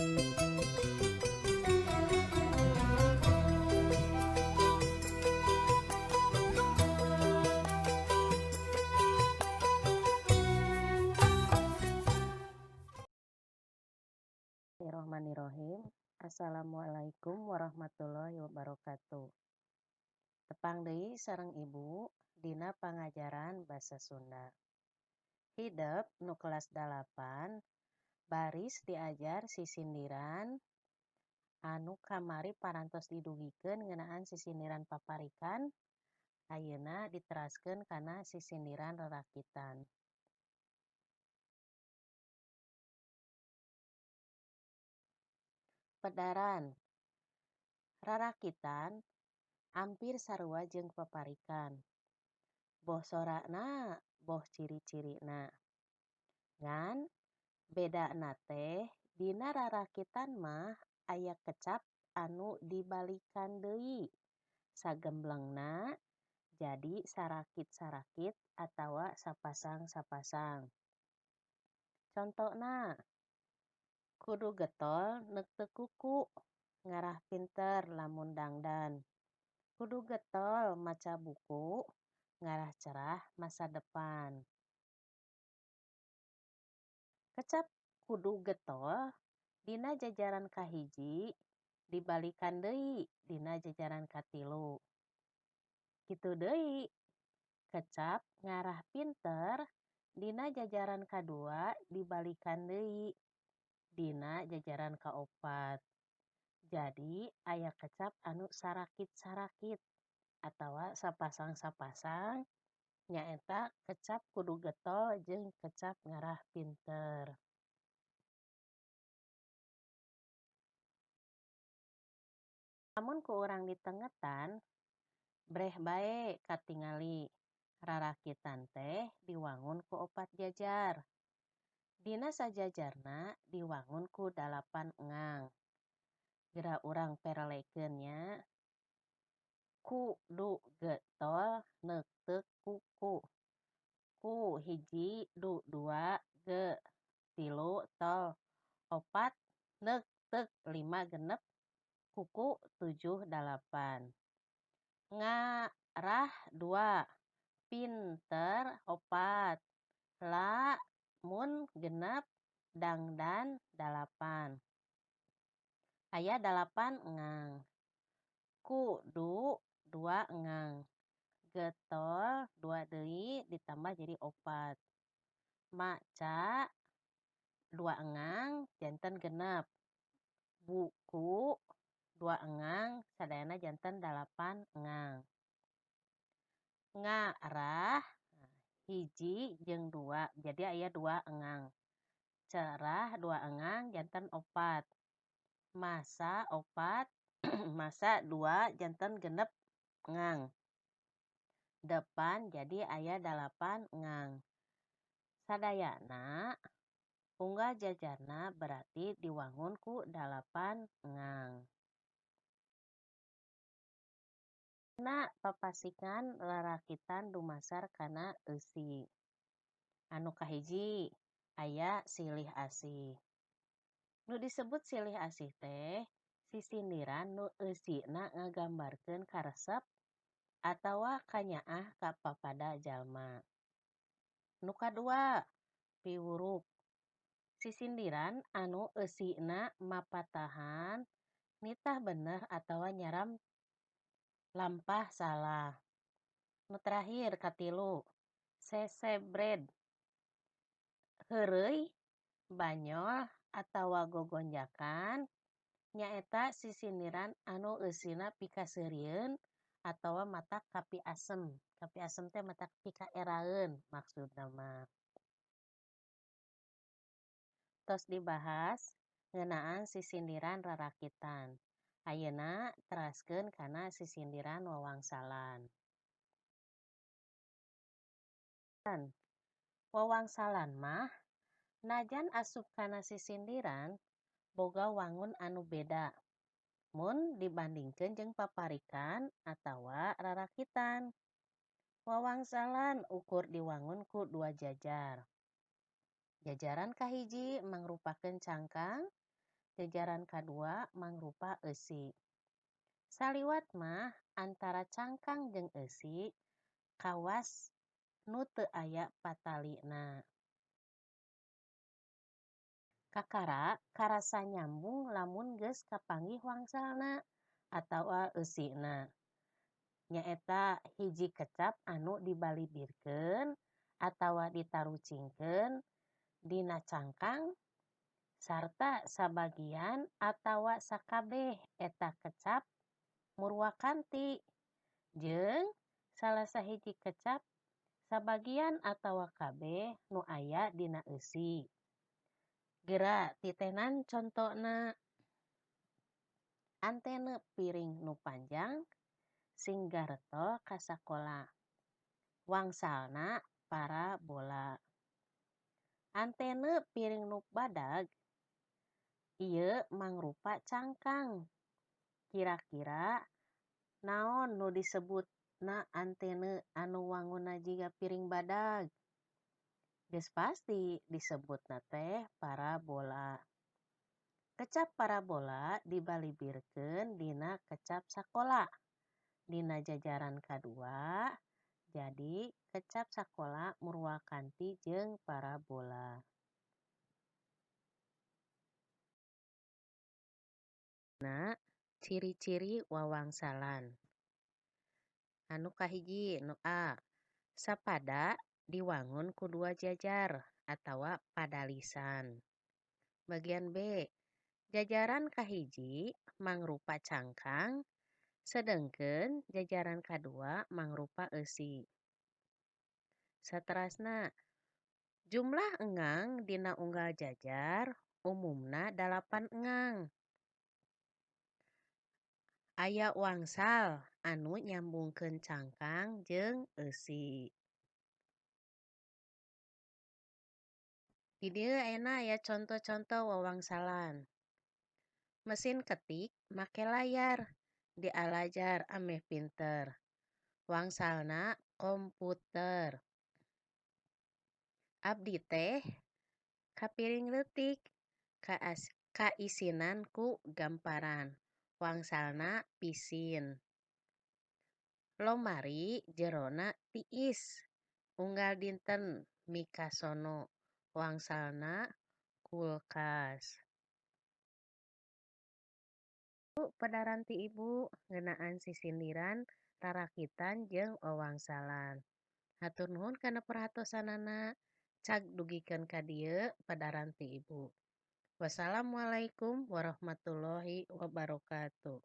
Bismillahirrahmanirrahim. Assalamualaikum warahmatullahi wabarakatuh. Tepang deui sareng Ibu dina pangajaran basa Sunda. Hidep nu kelas 8 baris diajar sisindiran anu kamari parantos didugikeun ngeunaan sisindiran paparikan, ayeuna diteraskeun kana sisindiran rarakitan. Pedaran rarakitan ampir sarua jeung paparikan, boh sorana boh ciri-cirina. Ngan bedana teh dina rarakitan mah aya kecap anu dibalikan deui sagemblengna jadi sarakit-sarakit atawa sapasang-sapasang. Contona, kudu getol neukteu kuku ngarah pinter lamun dangdan. Kudu getol maca buku ngarah cerah masa depan. Kecap kudu getol dina jajaran kahiji dibalikan deui dina jajaran katilu. Kitu deui kecap ngarah pinter dina jajaran kadua dibalikan deui dina jajaran kaopat. Jadi aya kecap anu sarakit-sarakit atawa sapasang-sapasang nyaeta kecap kudu getol jeung kecap ngarah pinter. Lamun ku urang ditengetan breh bae katingali rarakitan teh diwangun ku 4 jajar. Dina sajajarna diwangun ku 8 engang. Geura urang perelekeun nya. Kudu getol neukteu kuku. Ku 1 du 2 ge 3 tol 4 neukteuk 5 genep kuku 7 8. Ngarah 2 pinter 4 lamun genep dangdan 8. Aya 8 engang. Kudu 2 engang. Getol 2 deui ditambah jadi 4. Maca 2 engang janten genep. Buku 2 engang sadayana janten 8 engang. Ngarah 1 jeung 2 jadi aya 2 engang. Cerah 2 engang janten 4. Masa 4 masa 2 janten genep engang. Depan jadi aya 8 engang. Sadayana unggal jajarna berarti diwangun ku 8 engang. Na papasikan rarakitan dumasar kana eusi. Anu kahiji aya silih asih. Nu disebut silih asih teh sisindiran nu eusina ngagambarkeun karesep atawa kanyaah ka papada jalma. Nu kadua piwuruk. Sisindiran anu eusina mapatahan nitah bener atawa nyaram lampah salah. Nu terakhir katilu sesebred. Heureuy banyol atawa gogonjakan nyaeta sisindiran anu eusina pikaseurieun atawa matak kapi asem. Kapi asem teh matak pikaeraeun maksudna mah. Tos dibahas ngeunaan sisindiran rarakitan. Ayeuna teraskeun kana sisindiran wawangsalan. Wawangsalan mah najan asup kana sisindiran boga wangun anu beda mun dibandingkeun jeung paparikan atawa rarakitan. Wawangsalan ukur diwangun ku 2 jajar. Jajaran kahiji mangrupakeun cangkang, Jajaran kadua mangrupa eusi. Saliwat mah antara cangkang jeung eusi kawas nu teu aya patalina. Kakara karasa nyambung lamun geus kapanggih wangsalna atawa eusina. Nyaeta hiji kecap anu dibalibirkeun atawa ditarucingkeun dina cangkang sarta sabagian atawa sakabeh eta kecap murwakanti jeung salah sahiji kecap sabagian atawa kabeh nu aya dina eusi. Geura titenan contona. Antena piring nu panjang sing garetol ka sakola. Wangsalna parabola. Antena piring nu badag ieu mangrupa cangkang. Kira-kira naon nu disebutna antena anu wangunna jiga piring badag? Geus pasti disebutna teh parabola. Kecap parabola dibalibirkeun dina kecap sakola. Dina jajaran kadua jadi kecap sakola murwakanti jeung parabola. Na ciri-ciri wawangsalan. Anu kahiji nu A, sapada diwangun ku dua jajar atawa padalisan. Bagian B, jajaran kahiji mangrupa cangkang, sedengkeun jajaran kadua mangrupa eusi. Saterasna, jumlah engang dina unggal jajar umumna 8 engang. Aya wangsal anu nyambungkeun cangkang jeung eusi. Di dieu ayeuna aya conto-conto wawangsalan. Mesin ketik make layar, dialajar ameh pinter. Wangsalna komputer. Abdi teh kapiring leutik kaisinan ku gamparan. Wangsalna pisin. Lomari jerona tiis. Unggal dinten mikasono. Wangsalna kulkas. Pedaran ti ibu ngeunaan sisindiran, rarakitan jeung wawangsalan. Hatur nuhun kana perhatosanana. Cag dugikeun ka dieu pedaran ti ibu. Wassalamualaikum warahmatullahi wabarakatuh.